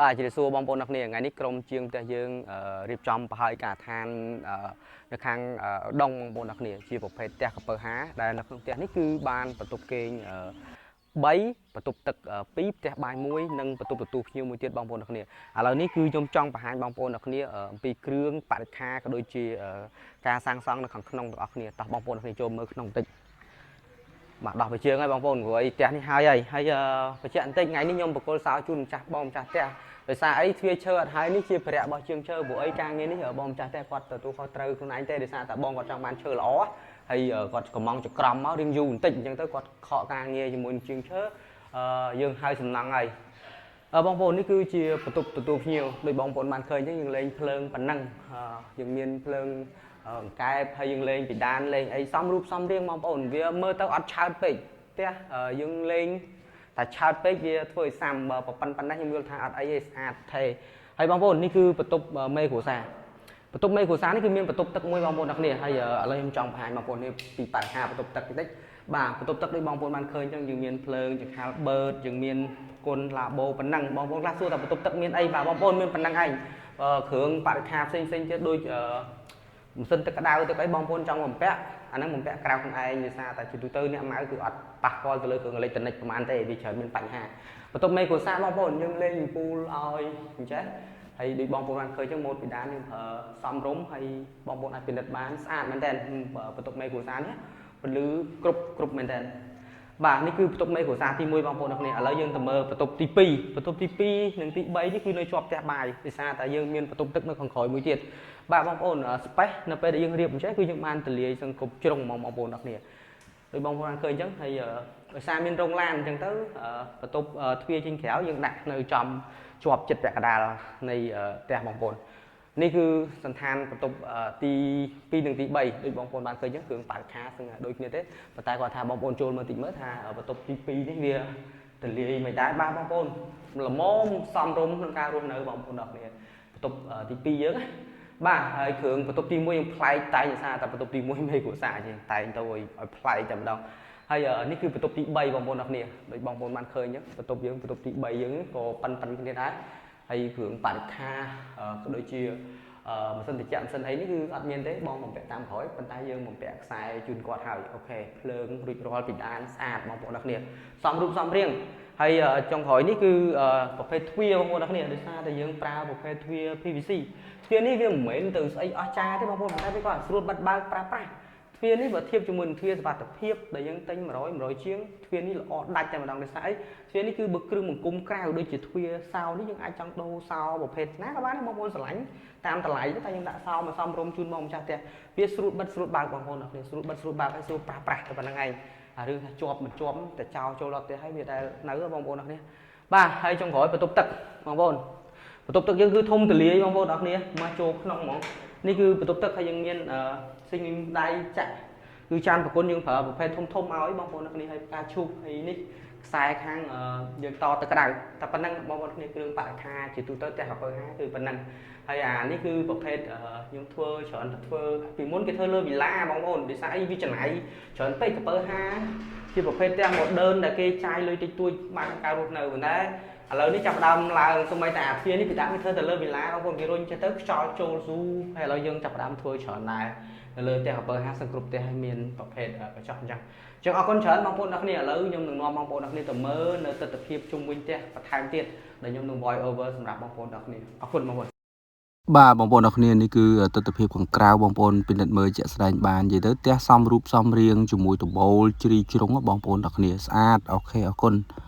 បាទជម្រាបសួរបងប្អូនអ្នកគ្នាថ្ងៃនេះក្រុមជាងផ្ទះយើងរៀបចំប្រហើយការដ្ឋាននៅខាងដងបងប្អូនអ្នកគ្នាជាប្រភេទផ្ទះកពើហាដែលនៅក្នុងផ្ទះនេះគឺបានបន្ទប់គេង3បន្ទប់ទឹក2ផ្ទះបាយមួយនិងបន្ទប់ទទួលភ្ញៀវមួយទៀតបងប្អូនអ្នកគ្នាឥឡូវនេះគឺខ្ញុំចង់បង្ហាញបងប្អូនអ្នកគ្នាអំពីគ្រឿងបរិក្ខារក៏ដូចជាការសាងសង់នៅខាងក្នុងទាំងអស់គ្នាតោះបងប្អូនអ្នកគ្នាចូលមើលក្នុងបន្តិច បាទដោះទៅជើងហើយបងប្អូនព្រោះអីផ្ទះនេះហើយហើយហើយបញ្ជាក់បន្តិចថ្ងៃនេះខ្ញុំបកគលសោជូនម្ចាស់បងម្ចាស់ផ្ទះដោយសារអីទ្វារឈើអត់ហើយនេះជាភរៈរបស់ជាងឈើព្រោះអីការងារនេះបងម្ចាស់ផ្ទះគាត់ទទួលខុសត្រូវខ្លួនឯងទេដោយសារតែបងគាត់ចង់បានឈើល្អហើយគាត់កំងចក្រមមករៀងយូរបន្តិចអញ្ចឹងទៅគាត់ខកការងារជាមួយនឹងជាងឈើយើងហើយសំណង់ហើយបងប្អូននេះគឺជាបន្ទប់ទទួលភ្ញៀវដោយបងប្អូនបានឃើញអញ្ចឹងយើងលេងភ្លើងប៉ុណ្ណឹងយើងមានភ្លើង អង្កែបហើយយើងលេងពីដានលេងអីសំរូបសំរាងបងប្អូនវាមើលទៅអត់ឆើតពេកផ្ទះយើងលេងតែឆើតពេកវាធ្វើឲ្យសាំបើប៉ុណ្ណេះខ្ញុំយល់ថាអត់អីទេស្អាតថេហើយបងប្អូននេះគឺបន្ទប់មេគ្រួសារបន្ទប់មេគ្រួសារនេះគឺមានបន្ទប់ទឹកមួយបងប្អូនអ្នកគ្នាហើយឥឡូវខ្ញុំចង់បង្ហាញបងប្អូននេះពីបញ្ហាបន្ទប់ទឹកបន្តិចបាទបន្ទប់ទឹកដូចបងប្អូនបានឃើញអញ្ចឹងយើងមានភ្លើងចង្ហាល់បឺតយើងមានគុណឡាបូប៉ុណ្ណឹងបងប្អូនខ្លះសួរថាបន្ទប់ទឹកមានអីបាទបងប្អូនមានប៉ុណ្ណឹងឯងគ្រឿងបរិក្ខារផ្សេងផ្សេងទៀតដូចម៉ាស៊ីនទឹកក្តៅទឹកអីបងប្អូនចង់បំពាក់អាហ្នឹងបំពាក់ក្រៅខ្លួនឯងដោយសារតែជាទូទៅអ្នកម៉ៅគឺអត់ប៉ះពាល់ទៅលើគ្រឿងអេឡិចត្រូនិកប្រហែលទេវាច្រើនមានបញ្ហាបន្ទប់មេគ្រួសារបងប្អូនយើងលេងអំពូលឲ្យអញ្ចេះហើយដូចបងប្អូនបានឃើញចឹងម៉ូតពីដានយើងប្រើសំរុំហើយបងប្អូនអាចពិនិត្យបានស្អាតមែនតើបន្ទប់មេគ្រួសារនេះពន្លឺគ្រប់គ្រប់មែនតើបាទនេះគឺបន្ទប់មេគ្រួសារទី1បងប្អូនអ្នកគ្នាឥឡូវយើងទៅមើលបន្ទប់ទី2បន្ទប់ទី2និងទី3នេះគឺនៅជាប់ផ្ទះបាយដោយសារតែយើងមានបន្ទប់ទឹកនៅខាងក្រោយមួយទៀតបាទបងប្អូន space នៅពេលដែលយើងរៀបអញ្ចឹងគឺយើងបានទលាយសង្គមជ្រុងហ្មងបងប្អូនអ្នកគ្នាដោយបងប្អូនបានឃើញអញ្ចឹងហើយដោយសារមានរោងឡានអញ្ចឹងទៅបន្ទប់ទ្វារចេញក្រៅយើងដាក់នៅចំជាប់ចិត្តពាក់កណ្ដាលនៃផ្ទះបងប្អូននេះគឺសន្តានបន្ទប់ទី2និងទី3ដូចបងប្អូនបានឃើញអញ្ចឹងគ្រឿងបរិក្ខារសឹងដូចគ្នាទេប៉ុន្តែគាត់ថាបងប្អូនចូលមើលតិចមើលថាបន្ទប់ទី2នេះវាទលាយមិនដែរបាទបងប្អូនល្មមសំរុំក្នុងការរស់នៅបងប្អូនអរគ្នាបន្ទប់ទី2យើងណាបាទហើយគ្រឿងបន្ទប់ទី1យើងប្លែកតែងសារតែបន្ទប់ទី1មេគ្រួសារជាងតែងទៅឲ្យប្លែកតែម្ដងហើយនេះគឺបន្ទប់ទី3បងប្អូនអរគ្នាដូចបងប្អូនបានឃើញអញ្ចឹងបន្ទប់យើងបន្ទប់ទី3យើងក៏ប៉ិនប៉ិនគ្នាដែរហើយគ្រឿងបរិក្ខារក៏ដូចជាម៉ាស៊ីនត្រជាក់ម៉ាស៊ីនអីនេះគឺអត់មានទេបងបំពាក់តាមក្រោយប៉ុន្តែយើងបំពាក់ខ្សែជូនគាត់ហើយ OK ភ្លើងរួចរាល់ពីដានស្អាតបងប្អូនអរគ្នាសំរូបសំរាងហើយចុងក្រោយនេះគឺប្រភេទទ្វារបងប្អូនអរគ្នាដោយសារតែយើងប្រើប្រភេទទ្វារ PVC ទ្វារនេះវាមិនមែនទៅស្អីអស្ចារ្យទេបងប្អូនប៉ុន្តែវាក៏ស្រួលបិទបើកប្រើប្រាស់ទ្វារនេះបើធៀបជាមួយនឹងទ្វារសុវត្ថិភាពដែលយើងទិញ100 100ជាងទ្វារនេះល្អដាច់តែម្ដងដោយសារអីទ្វារនេះគឺបើគ្រឿងបង្គុំក្រៅដូចជាទ្វារសោនេះយើងអាចចង់ដូរសោប្រភេទណាក៏បានដែរបងប្អូនស្រឡាញ់តាមតម្លៃទៅតែយើងដាក់សោមកសំរុំជូនបងម្ចាស់ផ្ទះវាស្រួលបិទស្រួលបើកបងប្អូនអរគ្នាស្រួលបិទស្រួលបើកហើយស្រួលប្រាស់ប្រាស់តែប៉ុណ្្នឹងឯងអារឿងថាជាប់មិនជាប់តែចោលចូលដល់ផ្ទះហើយវាដែលនៅបងប្អូនអរគ្នាបាទហើយចុងក្រោយបន្ទប់ទឹកបងប្អូនបន្ទប់ទឹកយើងគឺធំទូលាយបងប្អូនអរគ្នាមកចូលក្នុងហ្មងនេះគឺបន្ទប់ទឹកហើយយើងមានស៊ីងដៃចាក់គឺចានប្រគុណយើងប្រើប្រភេទធំធំឲ្យបងប្អូនអរគ្នាហើយផ្កាឈូកហើយនេះខ្សែខាងយើងតទឹកក្តៅតែប៉ុណ្្នឹងបងប្អូនគ្នាគ្រឿងបរិក្ខារជាទូទៅផ្ទះកពើហាគឺប៉ុណ្្នឹងហើយអានេះគឺប្រភេទខ្ញុំធ្វើច្រើនតែធ្វើពីមុនគេធ្វើលើវិឡាបងប្អូនដោយសារអីវាចំណាយច្រើនពេកកពើហាជាប្រភេទផ្ទះ modern ដែលគេចាយលុយតិចតួចបានការរស់នៅប៉ុន្តែឥឡូវនេះចាប់ដើមឡើងសូម្បីតែអាទ្វារនេះពីដាក់វាធ្វើទៅលើវិឡាបងប្អូនគេរុញចេះទៅខ្យល់ចូលស៊ូហើយឥឡូវយើងចាប់ដើមធ្វើច្រើនដែរនៅលើផ្ទះកពើ50គ្រប់ផ្ទះឲ្យមានប្រភេទកញ្ចក់អញ្ចឹងចឹងអរគុណច្រើនបងប្អូនអ្នកគ្នាឥឡូវខ្ញុំនឹងនាំបងប្អូនអ្នកគ្នាទៅមើលនៅទស្សនវិជ្ជាជុំវិញផ្ទះបន្ថែមទៀតដែលខ្ញុំនឹង voice over សម្រាប់បងប្អូនអ្នកគ្នាអរគុណបងប្អូន បាទបងប្អូនអរគ្នានេះគឺទស្សនវិជ្ជាខាងក្រៅបងប្អូនពិនិត្យមើលជាក់ស្ដែងបាននិយាយទៅផ្ទះសំរូបសំរាងជាមួយដំបូលជ្រីជ្រុងបងប្អូនអរគ្នាស្អាត OK អរគុណ។